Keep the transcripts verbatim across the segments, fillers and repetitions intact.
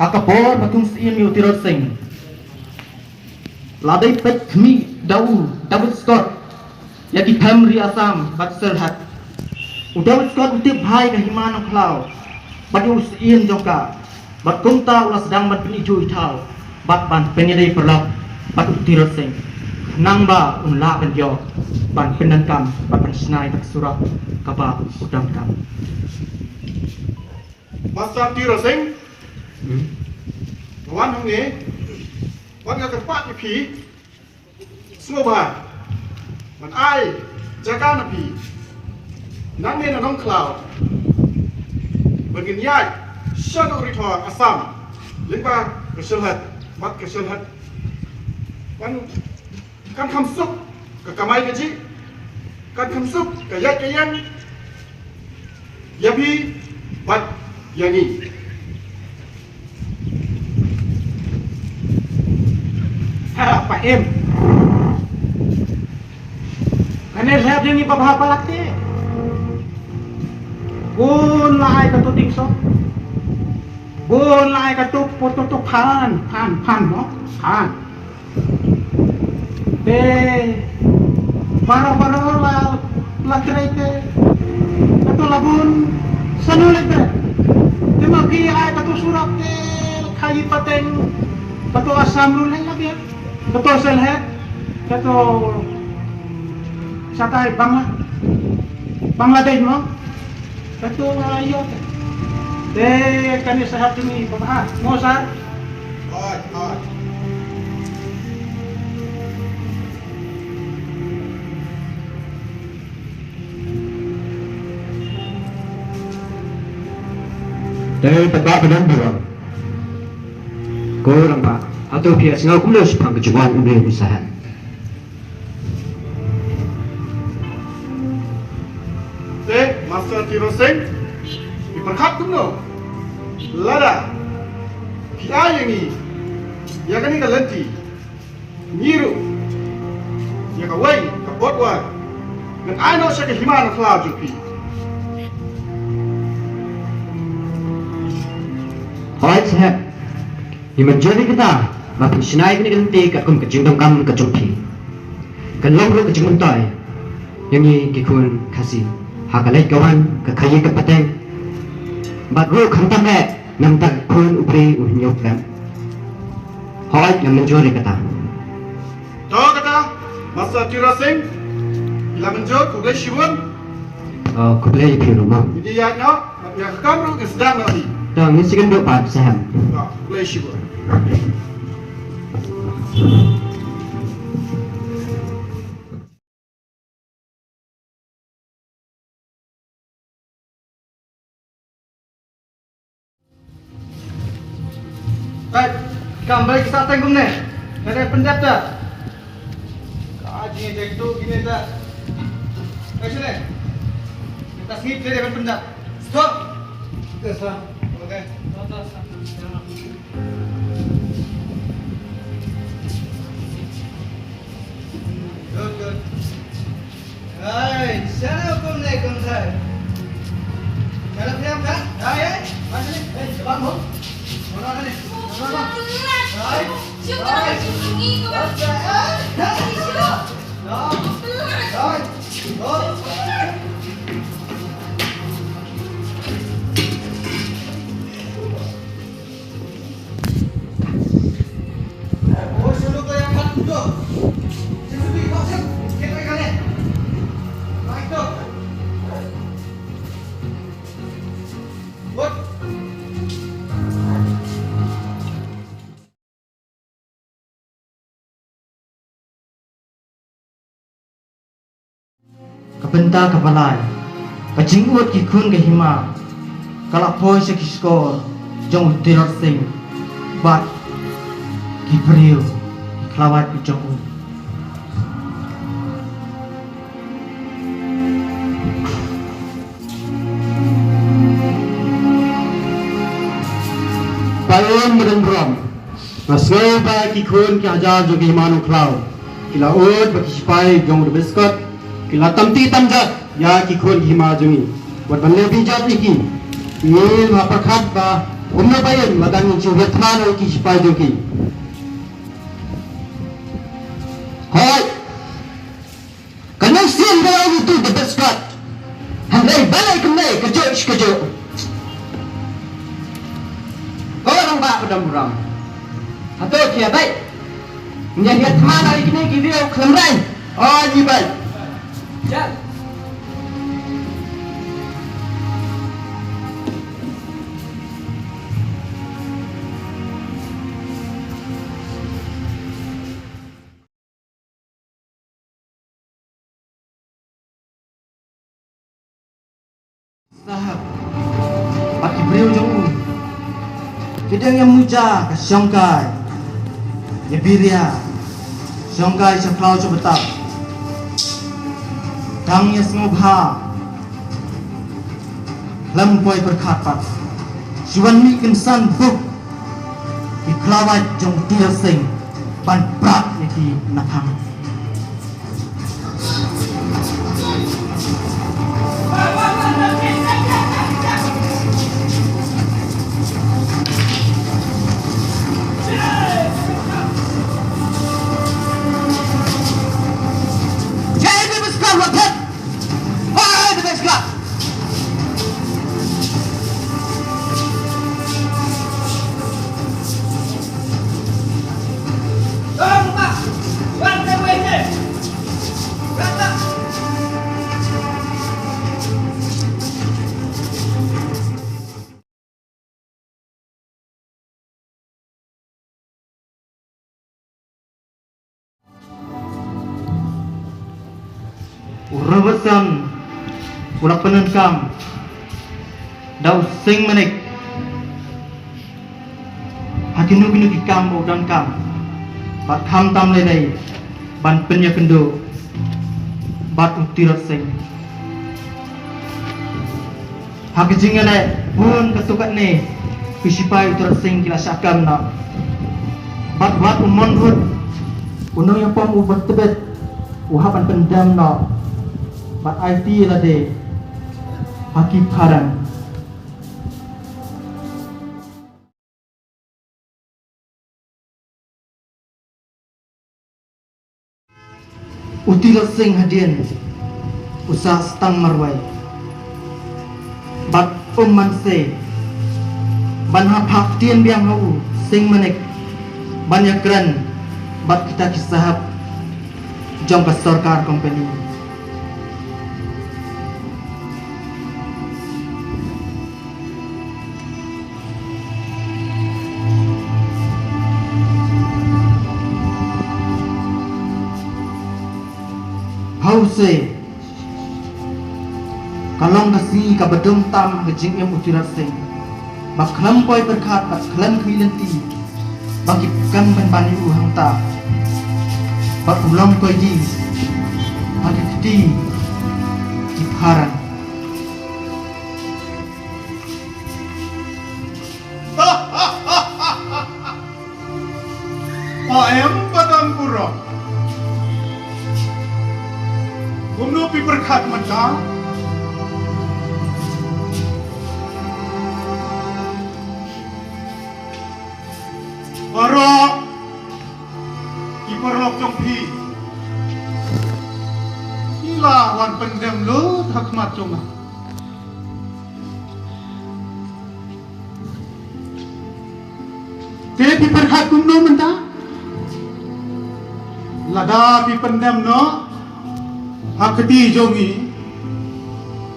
Ha ka por ba kum syiem ïa u Tirot Sing, la dei peit khmih da u David Scott ïa ki them ri Assam bad Sylhet. U David Scott u tip bha ïa ka hima Nongkhlaw bad ïa u syiem jong ka, bad kumta u la sdang ban pyni ju i thaw bad ban pynïadei paralok bad u Tirot Sing, khnang ba un lah ban ïoh ban pyndonkam bad ban shna ïa ka surok kaba u donkam. Master Tirot Sing, hmm, nga wan hangne bad nga kyrpad ïa phi, sngewbha ban ai jaka na phi nangne na Nongkhlaw ban ngin ïaid sha ka ri thor Assam lyngba ka Sylhet bad ka Sylhet. Kan, kan kham suk ka kamai kajih, kan kham suk ka ïaid ka ïeng ïa phi bad ïa ngi. Ha, pa em. Kane lhep ïa ngi ba bha palat te. Bun la ai katu ding so. Bun la ai katu poto to phan, phan, phan mo. Phan. Te baroh baroh la, la trei te. Katu la bun sanu le te. Te ma ki ai katu surok te khaïi pateng. Katu Assam ruh le la biang. Katu Sylhet. Katu satai Bangla. Bangladesh mo. Katu nga ïoh te. Te kane sahab jong ngi, papa. Mo sar. Hoi, hoi. Te papa, papa, papa. Ko Rangba, hato phi ïohsngew kumno shaphang ka jingwan u briew u sahab? Te, Master Tirot Sing, phi pyrkhat kumno? Lada phi ai ïa ngi ïa kane ka lynti, ngi ruh ïa kawei ka botwar ngan ai noh sha ka hima Nongkhlaw jong phi. Hooid saheb. Ngi mynjur ïa kata, ba phin shna ïa kane ka lynti katkum ka jingdonkam ka jong phi. Kan long ruh ka jingmyntoi ïa ngi ki khun Khasi ha ka leit ka wan, ka khaïi ka pateng, bad ruh khamtam eh na ka bynta ka khun u briew u hynñiew khlem. Hooid, nga mynjur ïa kata. To kata, Master Tirot Sing, phi la mynjur, khublei shibun. Oh, khublei ïa phi ruh mo. Ngi ïaid noh, ïa ka kam ruh ngi sdang noh hi. To, ngin sa ïakynduh pat saheb. To, khublei shibun. Right, kam bai ki sateng kumne. Ka dei pyndep ta. Ka jingïadei tu kine ta. Ka shane. Ka sngi ka dei pyndep. Stop. Yes, sir. Okay. Good, good. Right, shut up, kumne, kumne. Shut up, shut up, shut up. Right, right. Right, right. Right, right. Right, right. Right. Ka bynta kaba lai, ka jingud ki khun ka hima ka la poi sha ki shkor jong u Tirot Sing bad ki briew, ki khlawait ki jong u. Paiem ba don burom. Nga sngew ba ki khun ki hajar jong ki hima nongkhlaw ki la ud ba ki sipai jong u David Scott ki la tam ti tam jat ïa ki khun ki hima jong ngi. Wat ban leh bijat ïa ki. Ngim ha pyrkhat ba kumno paiem lada ngin shu hiar thma ïa ki sipai jong ki. Hoi. Ka nang sien ba ong tu David Scott. Hynrei balei kumne ka jok shi ka jok. Ko rangbah ba don burom. Hato ki ïa bai. Ngi ïa thma na kine ki briew khlem rang. O ngi bai. Jan. Sahep bad ki briew jong u ki dang ïa muja ka shongkai ïa biria shongkai sha khlaw sha btap. Tang ïa sngewbha lem poi pyrkhat pat. Shu wan mih kynsan buk ki khlawait jong Tir Sing ban prak ïa ki na phang. U Robertson u la pyndonkam da u Seng Manik ha kino kino ki kam ba u donkam, bad khamtam lei lei ban pynïakynduh bad u Tirot Sing. Ha ka jingïaleh bun katto katne ki sipai u Tirot Sing ki la shah kam noh. Bad wat u Mon Rut u nongïapom uba tbit u hap ban pyndem noh bad aiti ïa lade ha ki phareng. U Tirot Sing hadien u sah stang marwei bad um man se ban hap ktien biang ha u Seng Manik ban ïakren bad kita ki sahep jong ka sorkar company. Hau se ka long ka sngi kaba dum tam ha ka jingim u Tirot Sing, ba khlem poi pyrkhat bad khlem khmih lynti ba ki kam ban ban ïa u hangta, ba u long koidi ha ki kti ki phareng. Paiem ba don burom. Kumno phi pyrkhat mynta? Baroh ki paralok jong phi ki la wan pyndem lut ha khmat jong nga. Te phi pyrkhat kumno mynta? Lada phi pyndem noh ha kti jong ngi,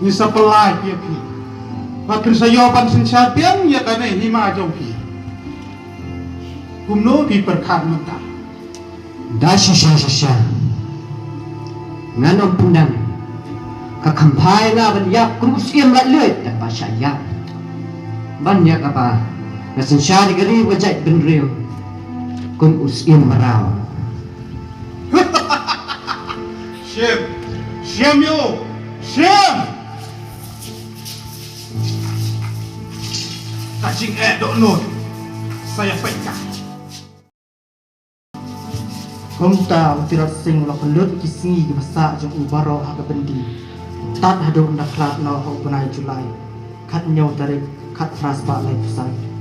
ngi sa pynlait ïa phi. Ba phin sa ïoh ban synshar biang ïa kane hima jong phi. Kumno phi pyrkhat mynta? Da shisha shisha ngan ym pyndem. Ka kham phai nga ban ïap kum u siem lait lait da ba shah ïap. Ban ïa kaba nga synshar ïa ka ri ba jait bynriew. Kum u Syiem Mraw. Shim! Shim ïa u! Shim! Ka jingeh dohnud sa ïa peit ka. Kumta u Tirot Sing u la pynlut ki sngi kiba sah jong u baroh ha ka byndi, tad haduh ynda khlad noh ha u bnai July, khathynñiew tarik, khatphra spah laiphew san.